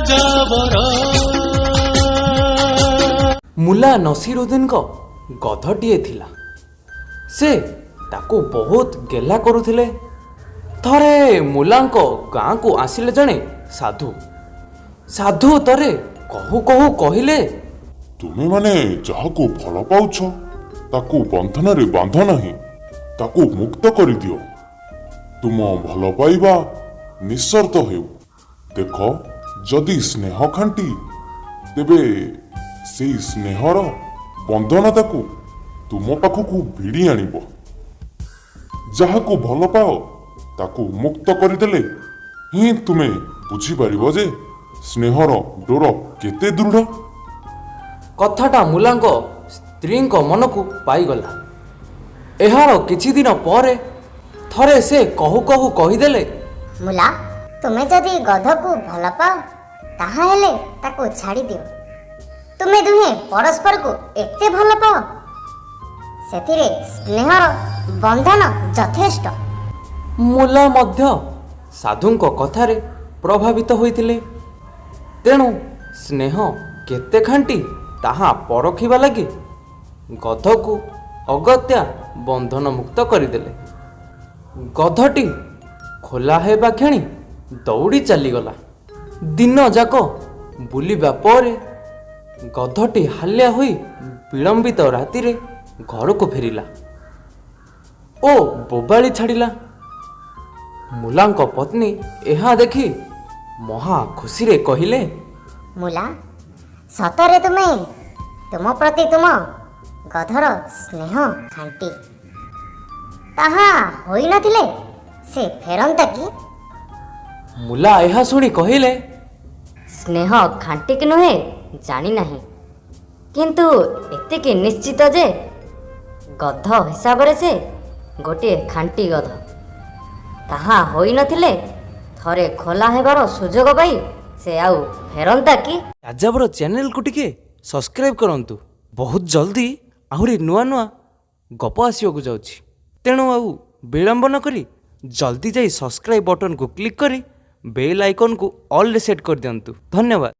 ଯାଯାବର। ମୁଲା ନସିରୁଦ୍ଦିନଙ୍କ ଗଧଟିଏ ଥିଲା। ସେ ତାକୁ ବହୁତ ଗେହ୍ଲା କରୁଥିଲେ। ଥରେ ମୁଲାଙ୍କ ଗାଁକୁ ଆସିଲେ ଜଣେ ସାଧୁ। ସାଧୁ ଥରେ କହୁ କହୁ କହିଲେ, ତୁମେମାନେ ଯାହାକୁ ଭଲ ପାଉଛ, ତାକୁ ବନ୍ଧନରେ ବାନ୍ଧ ନାହିଁ, ତାକୁ ମୁକ୍ତ କରିଦିଅ। ତୁମ ଭଲ ପାଇବା ନିଃସର୍ତ୍ତ ହେଉ। ଦେଖ, ଯଦି ସ୍ନେହ ଖାଣ୍ଟି, ତେବେ ସେଇ ସ୍ନେହର ବନ୍ଧନ ତାକୁ ତୁମ ପାଖକୁ ଭିଡ଼ି ଆଣିବ। ଯାହାକୁ ଭଲ ପାଅ, ତାକୁ ମୁକ୍ତ କରିଦେଲେ ହିଁ ତୁମେ ବୁଝିପାରିବ ଯେ ସ୍ନେହର ଡୋର କେତେ ଦୃଢ଼। କଥାଟା ମୁଲାଙ୍କ ସ୍ତ୍ରୀଙ୍କ ମନକୁ ପାଇଗଲା। ଏହାର କିଛି ଦିନ ପରେ ଥରେ ସେ କହୁ କହୁ କହିଦେଲେ, ମୁଲା, ତୁମେ ଯଦି ଗଧକୁ ଭଲ ପାଅ, ତାହାହେଲେ ତାକୁ ଛାଡ଼ିଦିଅ। ତୁମେ ଦୁହେଁ ପରସ୍ପରକୁ ଏତେ ଭଲ ପାଅ, ସେଥିରେ ସ୍ନେହର ବନ୍ଧନ ଯଥେଷ୍ଟ। ମୁଲା ମଧ୍ୟ ସାଧୁଙ୍କ କଥାରେ ପ୍ରଭାବିତ ହୋଇଥିଲେ। ତେଣୁ ସ୍ନେହ କେତେ ଖାଣ୍ଟି, ତାହା ପରଖିବା ଲାଗି ଗଧକୁ ଅଗତ୍ୟା ବନ୍ଧନମୁକ୍ତ କରିଦେଲେ। ଗଧଟି ଖୋଲା ହେବା କ୍ଷଣି ଦୌଡ଼ି ଚାଲିଗଲା। ଦିନଯାକ ବୁଲିବା ପରେ ଗଧଟି ହାଲିଆ ହୋଇ ବିଳମ୍ବିତ ରାତିରେ ଘରକୁ ଫେରିଲା ଓ ବୋବାଳି ଛାଡ଼ିଲା। ମୁଲାଙ୍କ ପତ୍ନୀ ଏହା ଦେଖି ମହା ଖୁସିରେ କହିଲେ, ମୁଲା, ସତରେ ତୁମ ପ୍ରତି ତୁମ ଗଧର ସ୍ନେହ ଖାଣ୍ଟି। ତାହା ହୋଇନଥିଲେ ସେ ଫେରନ୍ତା କି? ମୁଲା ଏହା ଶୁଣି କହିଲେ, ସ୍ନେହ ଖାଣ୍ଟି କି ନୁହେଁ ଜାଣିନାହିଁ, କିନ୍ତୁ ଏତିକି ନିଶ୍ଚିତ ଯେ ଗଧ ହିସାବରେ ସେ ଗୋଟିଏ ଖାଣ୍ଟି ଗଧ। ତାହା ହୋଇନଥିଲେ ଥରେ ଖୋଲା ହେବାର ସୁଯୋଗ ପାଇ ସେ ଆଉ ଫେରନ୍ତା କି? ଯାଯାବର ଚ୍ୟାନେଲକୁ ଟିକେ ସବସ୍କ୍ରାଇବ୍ କରନ୍ତୁ। ବହୁତ ଜଲ୍ଦି ଆହୁରି ନୂଆ ନୂଆ ଗପ ଆସିବାକୁ ଯାଉଛି। ତେଣୁ ଆଉ ବିଳମ୍ବ ନ କରି ଜଲ୍ଦି ଯାଇ ସବସ୍କ୍ରାଇବ୍ ବଟନକୁ କ୍ଲିକ୍ କରି ବେଲ୍ ଆଇକନ୍କୁ ଅଲ୍ରେ ସେଟ୍ କରିଦିଅନ୍ତୁ। ଧନ୍ୟବାଦ।